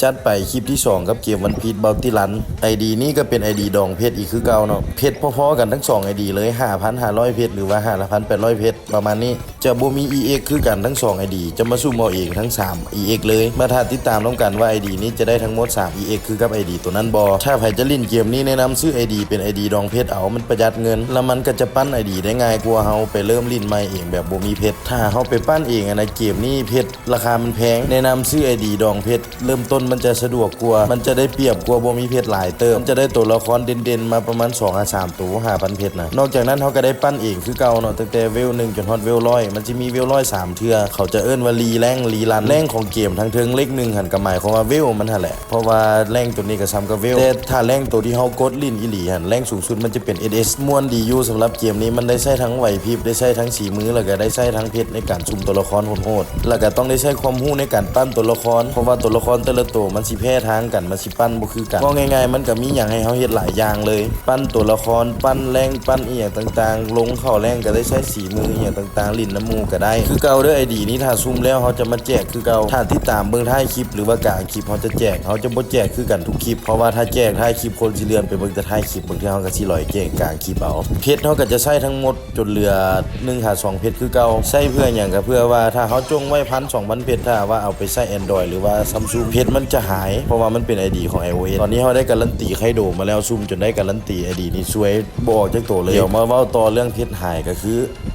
ຈັດໄປຄລິບທີສອງກັບເກມ One Piece Bounty Run ໄອດີນີ້ກໍເປັນໄອດີດອງເພັດອີກຄືເກົ່າເນາະ ເພັດພໍໆກັນທັງສອງໄອດີເລີຍ ຫ້າພັນຫ້າຮ້ອຍເພັດ ຫຼືວ່າ ຫ້າພັນແປດຮ້ອຍເພັດ ປະມານນີ້ ຈະບໍ່ມີ ອີເອັກ ຄືກັນທັງສອງໄອດີ ຈະມາສຸ່ມເອົາເອງທັງສາມ ອີເອັກ ເລີຍ ມາຖ້າຕິດຕາມນຳກັນວ່າໄອດີນີ້ຈະໄດ້ທັງໝົດສາມ ອີເອັກ ຄືກັບໄອດີໂຕນັ້ນບໍ່. ຖ້າໃຜຈະຫຼິ້ນເກມນີ້ ແນະນຳຊື້ໄອດີເປັນໄອດີດອງເພັດເອົາ ມັນປະຢັດເງິນ ແລ້ວມັນກໍຈະປັ້ນໄອດີໄດ້ງ່າຍກວ່າເຮົາໄປເລີ່ມຫຼິ້ນໃໝ່ເອງແບບບໍ່ມີເພັດ. ຖ້າເຮົາໄປປັ້ນເອງຫັ້ນນະ ເກມນີ້ເພັດ ລາຄາມັນແພງ ແນະນຳຊື້ໄອດີດອງເພັດ ເລີ່ມຕົ້ນມັນຈະສະດວກກວ່າ ມັນຈະໄດ້ປຽບກວ່າບໍ່ມີເພັດຫຼາຍເຕີບ ມັນຈະໄດ້ໂຕລະຄອນເດັ່ນໆມາປະມານສອງຫາສາມໂຕ ຫ້າພັນເພັດນະ. ນອກຈາກນັ້ນເຮົາກໍໄດ້ປັ້ນເອງຄືເກົ່າເນາະ ຕັ້ງແຕ່ເວວໜຶ່ງຈົນຮອດເວວຮ້ອຍ ມັນຊິມີເວວຮ້ອຍສາມເທື່ອ ເຂົາຈະເອີ້ນວ່າ Re Rank Re Run ແຣງຂອງເກມທາງເທິງເລກໜຶ່ງຫັ້ນ ກໍໝາຍຄວາມວ່າເວວມັນຫັ້ນແຫຼະ ເພາະວ່າແຣງໂຕນີ້ກໍສ່ຳກັບເວວ ແຕ່ຖ້າແຣງໂຕທີ່ເຮົາກົດຫຼິ້ນອີ່ຫຼີຫັ້ນ ແຣງສູງສຸດມັນຈະເປັນ ເອສເອສ ມ່ວນດີຢູ່. ສຳລັບເກມນີ້ມັນໄດ້ໃຊ້ທັງໄຫວພິບ ໄດ້ໃຊ້ທັງສີມື ແລ້ວກໍໄດ້ໃຊ້ທັງເພັດໃນການສຸ່ມໂຕລະຄອນໂຫດໆ ແລ້ວກໍຕ້ອງໄດ້ໃຊ້ຄວາມຮູ້ໃນການປັ້ນໂຕລະຄອນ ເພາະວ່າໂຕລະຄອນແຕ່ລະໂຕມັນຊິແພ້ທາງກັນ ມັນຊິປັ້ນບໍ່ຄືກັນ. ເວົ້າງ່າຍໆ ມັນກໍມີຫຍັງໃຫ້ເຮົາເຮັດຫຼາຍຢ່າງເລີຍ ປັ້ນໂຕລະຄອນ ປັ້ນແຣງ ປັ້ນອີ່ຫຍັງຕ່າງໆ ລົງເຂົ້າແຣງກໍໄດ້ໃຊ້ສີມືອີ່ຫຍັງຕ່າງໆ ຫຼິ້ນນຳໝູ່ກໍໄດ້ຄືເກົ່າເດີ້. ໄອດີນີ້ຖ້າສຸ່ມແລ້ວເຮົາຈະມາແຈກຄືເກົ່າ ຖ້າຕິດຕາມເບິ່ງທ້າຍຄລິບ ຫຼືວ່າກາງຄລິບເຮົາຈະແຈກ ເຮົາຈະບໍ່ແຈກຄືກັນທຸກຄລິບ ເພາະວ່າຖ້າແຈກທ້າຍຄລິບ ຄົນຊິເລື່ອນໄປເບິ່ງແຕ່ທ້າຍຄລິບ ບາງເທື່ອເຮົາກໍຊິລອຍແຈກກາງຄລິບເອົາ. ເພັດເຮົາກໍຈະໃຊ້ທັງໝົດ ຈົນເຫຼືອໜຶ່ງຫາສອງເພັດຄືເກົ່າ. ໃຊ້ເພື່ອຫຍັງ? ກໍເພື່ອວ່າຖ້າເຮົາຈົ່ງໄວ້ພັນສອງພັນເພັດ ຖ້າວ່າເອົາໄປໃຊ້ Android ຫຼືວ່າ Samsung ເພັດມັນຈະຫາຍ ເພາະວ່າມັນເປັນໄອດີຂອງ iOS. ຕອນນີ້ເຮົາໄດ້ກາຣັນຕີ Kaido ມາແລ້ວ ສຸ່ມຈົນໄດ້ກາຣັນຕີ ໄອດີນີ້ຊ່ວຍບໍ່ອອກຈັກໂຕເລີຍ. ດຽວມາເວົ້າຕໍ່ເລື່ອງເພັດຫາຍ ກໍຄື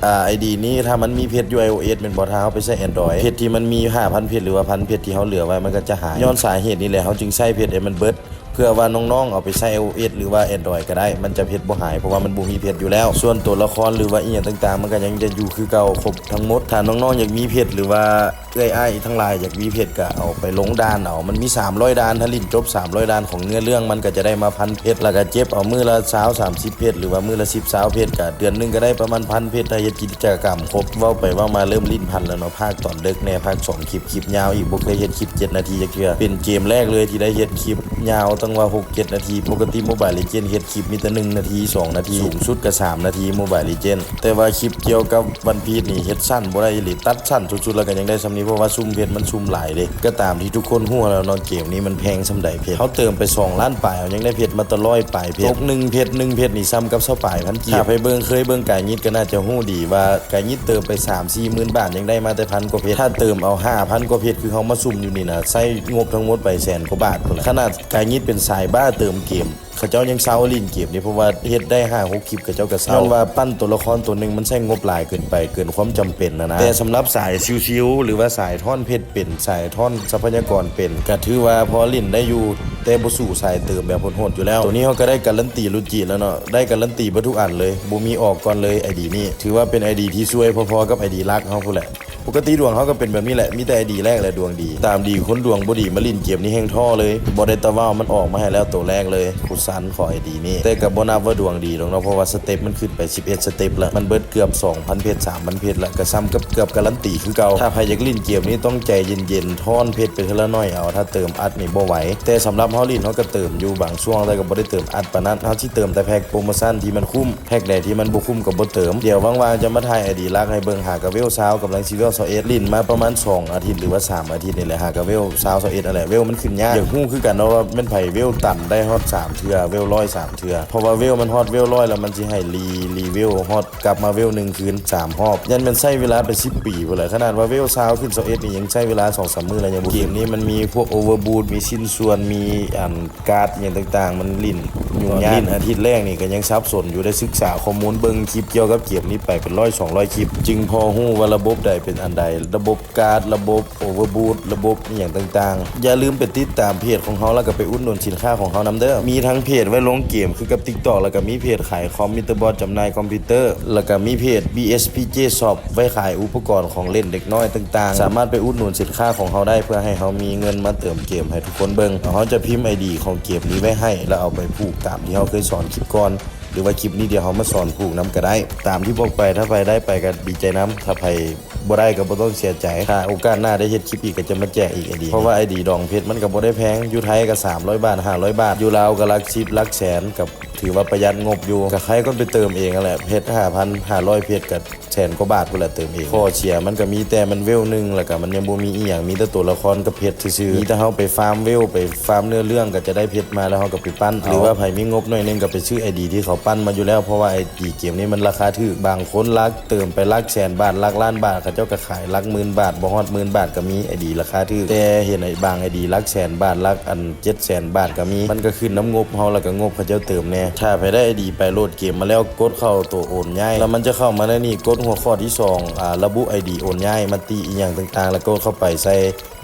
ອາ ໄອດີນີ້ ຖ້າມັນມີເພັດຢູ່ iOS ແມ່ນບໍ່? ຖ້າເຮົາໄປໃຊ້ Android ເພັດທີ່ມັນມີຫ້າພັນເພັດ ຫຼືວ່າພັນເພັດທີ່ເຮົາເຫຼືອໄວ້ ມັນກໍຈະຫາຍ. ຍ້ອນສາເຫດນີ້ແຫຼະ ເຮົາຈຶ່ງໃຊ້ເພັດໃຫ້ມັນເບິດ ເພື່ອວ່ານ້ອງໆເອົາໄປໃຊ້ iOS ຫຼືວ່າ Android ກໍໄດ້ ມັນຈະເພັດບໍ່ຫາຍ ເພາະວ່າມັນບໍ່ມີເພັດຢູ່ແລ້ວ. ສ່ວນໂຕລະຄອນ ຫຼືວ່າອີ່ຫຍັງຕ່າງໆ ມັນກໍຍັງຈະຢູ່ຄືເກົ່າຄົບທັງໝົດ. ຖ້ານ້ອງໆຢາກມີເພັດ ຫຼືວ່າເອື້ອຍອ້າຍທັງຫຼາຍຢາກມີເພັດ ກໍເອົາໄປລົງດ່ານເອົາ. ມັນມີສາມຮ້ອຍດ່ານ ຖ້າຫຼິ້ນຈົບສາມຮ້ອຍດ່ານຂອງເນື້ອເລື່ອງ ມັນກໍຈະໄດ້ມາພັນເພັດ ແລ້ວກໍເກັບເອົາມື້ລະຊາວສາມສິບເພັດ ຫຼືວ່າມື້ລະສິບຊາວເພັດ ກໍເດືອນໜຶ່ງກໍໄດ້ປະມານພັນເພັດ ຖ້າເຮັດກິດຈະກຳຄົບ. ເວົ້າໄປເວົ້າມາເລີ່ມລີ້ນພັນແລ້ວເນາະ ພາກຕອນເດິກແດ່ ພາກສອງຄລິບ ຄລິບຍາວອີກ ບໍ່ເຄີຍເຮັດຄລິບເຈັດນາທີຈັກເທື່ອ ເປັນເກມແລກເລີຍທີ່ໄດ້ເຮັດຄລິບຍາວ ຕັ້ງວ່າຫົກເຈັດນາທີ. ປົກກະຕິ Mobile Legend ເຮັດຄລິບມີແຕ່ໜຶ່ງນາທີ ສອງນາທີ ສູງສຸດກໍສາມນາທີ Mobile Legend. ແຕ່ວ່າຄລິບກ່ຽວກັບ One Piece ນີ້ເຮັດສັ້ນບໍ່ໄດ້ອີ່ຫຼີ ຕັດສັ້ນສຸດໆ ແລ້ວກໍຍັງໄດ້ສ່ຳນີ້ ເພາະວ່າຊຸ່ມເຮັດມັນຊຸ່ມຫຼາຍເດ້. ກໍຕາມທີ່ທຸກຄົນຮູ້ແລ້ວເນາະ ເກມນີ້ມັນແພງສ່ຳໃດເພັດ. ເຮົາເຕີມໄປສອງລ້ານປາຍ ເຮົາຍັງໄດ້ເພັດມາແຕ່ຮ້ອຍປາຍເພັດ. ຕົກໜຶ່ງເພັດ ໜຶ່ງເພັດນີ້ສ່ຳກັບຊາວປາຍພັນກີບ. ຖ້າໃຜເບິ່ງ ເຄີຍເບິ່ງກາຍຍິດກໍໜ້າຈະຮູ້ດີວ່າ ກາຍຍິດເຕີມໄປສາມສີ່ໝື່ນບາດ ຍັງໄດ້ມາແຕ່ພັນກວ່າເພັດ. ຖ້າເຕີມເອົາຫ້າພັນກວ່າເພັດ ຄືເຮົາມາຊຸ່ມຢູ່ນີ້ນະ ໃຊ້ງົບທັງໝົດໄປແສນກວ່າບາດພຸ້ນແຫຼະ. ຂະໜາດກາຍຍິດເປັນສາຍບ້າເຕີມເກມ ເຂົາເຈົ້າຍັງເຊົາຫຼິ້ນເກມນີ້ ເພາະວ່າເຮັດໄດ້ຫ້າຫົກຄລິບ ເຂົາເຈົ້າກໍເຊົາ ຍ້ອນວ່າປັ້ນໂຕລະຄອນໂຕໜຶ່ງມັນໃຊ້ງົບຫຼາຍເກີນໄປ ເກີນຄວາມຈຳເປັນນະນະ. ແຕ່ສຳລັບສາຍຊິວໆ ຫຼືວ່າສາຍທ້ອນເພັດເປັນ ສາຍທ້ອນຊັບພະຍາກອນເປັນ ກໍຖືວ່າພໍຫຼິ້ນໄດ້ຢູ່ ແຕ່ບໍ່ສູ້ສາຍເຕີມແບບໂຫດໆຢູ່ແລ້ວ. ໂຕນີ້ເຮົາກໍໄດ້ກາຣັນຕີລຸຈິແລ້ວເນາະ ໄດ້ກາຣັນຕີເບິດທຸກອັນເລີຍ ບໍ່ມີອອກກ່ອນເລີຍ. ໄອດີນີ້ຖືວ່າເປັນໄອດີທີ່ຊ່ວຍພໍໆກັບໄອດີຫຼັກເຮົາພຸ້ນແຫຼະ. ປົກກະຕິດວງເຮົາກໍເປັນແບບນີ້ແຫຼະ ມີແຕ່ໄອດີແລກແຫຼະດວງດີ. ຕາມດີຄົນດວງບໍ່ດີມາຫຼິ້ນເກມນີ້ແຮງທໍ້ເລີຍ ບໍ່ໄດ້ຕາເວົ້າ ມັນອອກມາໃຫ້ແລ້ວໂຕແລກເລີຍ ຄູຊັນ ຂໍໄອດີນີ້. ແຕ່ກໍບໍ່ນັບວ່າດວງດີດອກເນາະ ເພາະວ່າສະເຕັບມັນຂຶ້ນໄປສິບເອັດສະເຕັບແລ້ວ ມັນເບິດເກືອບສອງພັນເພັດ ສາມພັນເພັດແລ້ວ ກໍສ່ຳກັບເກືອບກາຣັນຕີຄືເກົ່າ. ຖ້າໃຜຢາກຫຼິ້ນເກມນີ້ຕ້ອງໃຈເຢັນໆ ທ້ອນເພັດໄປເທື່ອລະໜ້ອຍເອົາ ຖ້າເຕີມອັດນີ້ບໍ່ໄຫວ. ແຕ່ສຳລັບເຮົາຫຼິ້ນ ເຮົາກໍເຕີມຢູ່ບາງຊ່ວງ ແຕ່ກໍບໍ່ໄດ້ເຕີມອັດປານນັ້ນ ເຮົາຊິເຕີມແຕ່ແພັກໂປຣໂມຊັນທີ່ມັນຄຸ້ມ. ແພັກໃດທີ່ມັນບໍ່ຄຸ້ມກໍບໍ່ເຕີມ. ດຽວວ່າງໆຈະມາຖ່າຍໄອດີຫຼັກໃຫ້ເບິ່ງ ຫາກະເວວຊາວ ກຳລັງຊິເວວຊາວເອັດ ຫຼິ້ນມາປະມານສອງອາທິດ ຫຼືວ່າສາມອາທິດນີ້ແຫຼະ ຫາກະເວວຊາວ ຊາວເອັດຫັ້ນແຫຼະ. ເວວມັນຂຶ້ນຍາກ ຢາກຮູ້ຄືກັນເນາະວ່າແມ່ນໃຜເວວຕັນໄດ້ຮອດສາມເທື່ອ ເວວຮ້ອຍສາມເທື່ອ ເພາະວ່າເວວມັນຮອດເວວຮ້ອຍແລ້ວ ມັນຊິໃຫ້ຣີ ຣີເວວຮອດ ກັບມາເວວໜຶ່ງຄືນສາມຮອບ ຢ້ານແມ່ນໃຊ້ເວລາເປັນສິບປີພຸ້ນແຫຼະ. ຂະໜາດວ່າເວວຊາວຂຶ້ນຊາວເອັດນີ້ ຍັງໃຊ້ເວລາສອງສາມມື້ແລ້ວ ຍັງບໍ່ຂຶ້ນ. ເກມນີ້ມັນມີພວກ Overboot ມີຊິ້ນສ່ວນ ມີອັນ ກາດຫຍັງຕ່າງໆ ມັນຫຼິ້ນຫຍຸ້ງຍາກ. ຕອນຫຼິ້ນອາທິດແລກນີ້ກໍຍັງສັບສົນຢູ່ ໄດ້ສຶກສາຂໍ້ມູນເບິ່ງຄລິບກ່ຽວກັບເກມນີ້ໄປເປັນຮ້ອຍສອງຮ້ອຍຄລິບ ຈຶ່ງພໍຮູ້ວ່າລະບົບໃດເປັນອັນໃດ ລະບົບກາດ ລະບົບ Overboot ລະບົບອີ່ຫຍັງຕ່າງໆ. ຢ່າລືມໄປຕິດຕາມເພຈຂອງເຮົາ ແລ້ວກໍໄປອຸດໜູນສິນຄ້າຂອງເຮົານຳເດີ. ມີທັງເພຈໄວ້ລົງເກມຄືກັບ TikTok ແລ້ວກໍມີເພຈຂາຍຄອມ Mr. Boss ຈຳໜ່າຍຄອມພິວເຕີ ແລ້ວກໍມີເພຈ BSPJ Shop ໄວ້ຂາຍອຸປະກອນຂອງຫຼິ້ນເດັກນ້ອຍຕ່າງໆ. ສາມາດໄປອຸດໜູນສິນຄ້າຂອງເຮົາໄດ້ ເພື່ອໃຫ້ເຮົາມີເງິນມາເຕີມເກມໃຫ້ ທຸກຄົນເບິ່ງ. ເຮົາຈະພິມໄອດີຂອງເກມນີ້ໄວ້ໃຫ້ ແລ້ວເອົາໄປຜູກຕາມທີ່ເຮົາເຄີຍສອນຄລິບກ່ອນ ຫຼືວ່າຄລິບນີ້ດຽວເຮົາມາສອນຜູກນຳກໍໄດ້. ຕາມທີ່ບອກໄປ ຖ້າໃຜໄດ້ໄປກໍດີໃຈນຳ ຖ້າໃຜບໍ່ໄດ້ກໍບໍ່ຕ້ອງເສຍໃຈ. ຖ້າໂອກາດໜ້າໄດ້ເຮັດຄລິບອີກກໍຈະມາແຈກອີກໄອດີ ເພາະວ່າໄອດີດອງເພັດມັນກໍບໍ່ໄດ້ແພງ ຢູ່ໄທກໍສາມຮ້ອຍບາດ ຫ້າຮ້ອຍບາດ ຢູ່ລາວກໍຫຼັກສິບຫຼັກແສນ ກໍຖືວ່າປະຢັດງົບຢູ່. ກໍໃຄກ່ອນໄປເຕີມເອງຫັ້ນແຫຼະ ເພັດຫ້າພັນ ຫ້າຮ້ອຍເພັດກໍ ແສນກວ່າບາດພຸ້ນແຫຼະເຕີມເອງ. ຂໍ້ເສຍມັນກໍມີແຕ່ມັນເວວໜຶ່ງ ແລ້ວກໍມັນຍັງບໍ່ມີອີ່ຫຍັງ ມີແຕ່ໂຕລະຄອນກັບເພັດຊື່ໆ. ມີແຕ່ເຮົາໄປຟາມເວວ ໄປຟາມເນື້ອເລື່ອງ ກໍຈະໄດ້ເພັດມາ ແລ້ວເຮົາກໍໄປປັ້ນເອົາ. ຫຼືວ່າໃຜມີງົບໜ້ອຍໜຶ່ງ ກໍໄປຊື້ໄອດີທີ່ເຂົາປັ້ນມາຢູ່ແລ້ວ ເພາະວ່າໄອດີເກມນີ້ມັນລາຄາຖືກ. ບາງຄົນຫຼັກ ເຕີມໄປຫຼັກແສນບາດ ຫຼັກລ້ານບາດ ເຂົາເຈົ້າກໍຂາຍຫຼັກໝື່ນບາດ ບໍ່ຮອດໝື່ນບາດກໍມີ ໄອດີລາຄາຖືກ. ແຕ່ເຫັນໄອ້ບາງໄອດີຫຼັກແສນບາດ ຫຼັກອັນ ເຈັດແສນບາດກໍມີ. ມັນກໍຂຶ້ນນຳງົບເຮົາ ແລ້ວກໍງົບເຂົາເຈົ້າເຕີມແດ່. ຖ້າໃຜໄດ້ໄອດີໄປໂຫຼດເກມມາແລ້ວ ກົດເຂົ້າໂຕໂອນຍ້າຍ ແລ້ວມັນຈະເຂົ້າມາໃນນີ້. ກົດຫົວຂໍ້ທີສອງ ອາ ລະບຸໄອດີໂອນຍ້າຍ ມະຕິອີ່ຫຍັງຕ່າງໆ ແລ້ວກົດເຂົ້າໄປໃສ່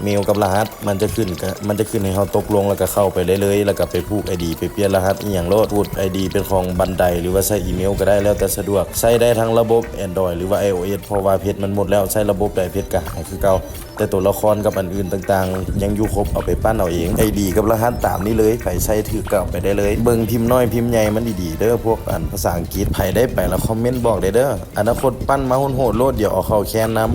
ເມວກັບລະຫັດ ມັນຈະຂຶ້ນ ມັນຈະຂຶ້ນໃຫ້ເຮົາຕົກລົງ ແລ້ວກໍເຂົ້າໄປໄດ້ເລີຍ ແລ້ວກໍໄປຜູກໄອດີ ໄປປ່ຽນລະຫັດອີ່ຫຍັງໂລດ. ຂູດໄອດີເປັນຂອງບັນໄດ ຫຼືວ່າໃຊ້ອີເມວກໍໄດ້ ແລ້ວແຕ່ສະດວກ. ໃຊ້ໄດ້ທັງລະບົບ Android ຫຼືວ່າ iOS ເພາະວ່າເພັດມັນໝົດແລ້ວ ໃຊ້ລະບົບໃດເພັດກໍຫາຍຄືເກົ່າ. ແຕ່ໂຕລະຄອນກັບອັນອື່ນຕ່າງໆ ຍັງຢູ່ຄົບ ເອົາໄປປັ້ນເອົາເອງ. ໄອດີກັບລະຫັດຕາມນີ້ເລີຍ ໃຜໃຊ້ຖືກກໍເອົາໄປໄດ້ເລີຍ. ເບິ່ງພິມນ້ອຍພິມໃຫຍ່ມັນດີໆເດີ ພວກອັນພາສາອັງກິດ. ໃຜໄດ້ໄປແລ້ວຄອມເມັນບອກແດ່ເດີ. ອະນາຄົດປັ້ນມາໂຫດໆໂລດ ດຽວເອົາເຂົ້າແຄນນຳ.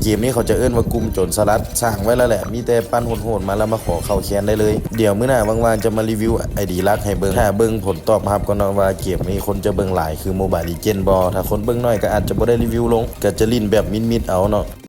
ເກມນີ້ເຂົາຈະເອີ້ນວ່າກຸ່ມໂຈນສະຫຼັດ ສ້າງໄວ້ແລ້ວແຫຼະ ມີແຕ່ປັ້ນໂຫດໆມາແລ້ວມາຂໍເຂົ້າແຄນໄດ້ເລີຍ. ດຽວມື້ໜ້າວ່າງໆຈະມາຣີວິວໄອດີຫຼັກໃຫ້ເບິ່ງ. ຖ້າເບິ່ງຜົນຕອບຮັບກ່ອນເນາະ ວ່າເກມນີ້ຄົນຈະເບິ່ງຫຼາຍຄື Mobile Legend ບໍ່. ຖ້າຄົນເບິ່ງໜ້ອຍກໍອາດຈະບໍ່ໄດ້ຣີວິວລົງ ກໍຈະຫຼິ້ນແບບມິດໆເອົາເນາະ.